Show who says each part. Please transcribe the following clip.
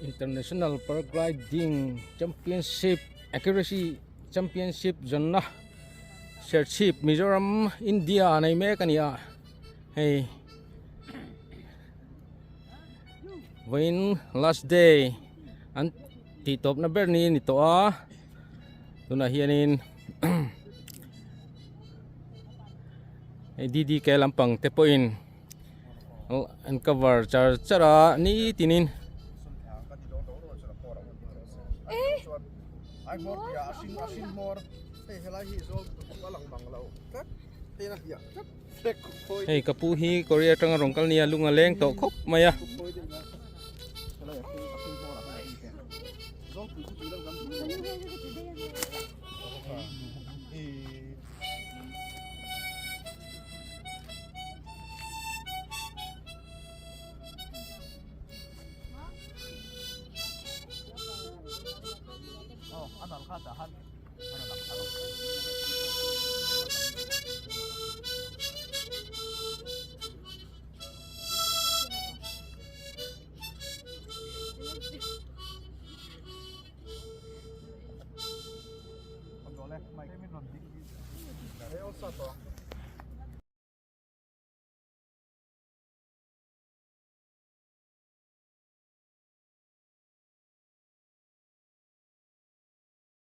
Speaker 1: International Paragliding Championship Accuracy Championship zawnna Serchhip Mizoram India nei mek a ni a hei vawiin last day an tih tawpna ber ni a ni tawh a tunah hianin hei ddk lampang te pawhin an cover char char a nitinin. Hei ka pu hi Korea atanga rawn kal nia lung a leng tawh khawp mai a.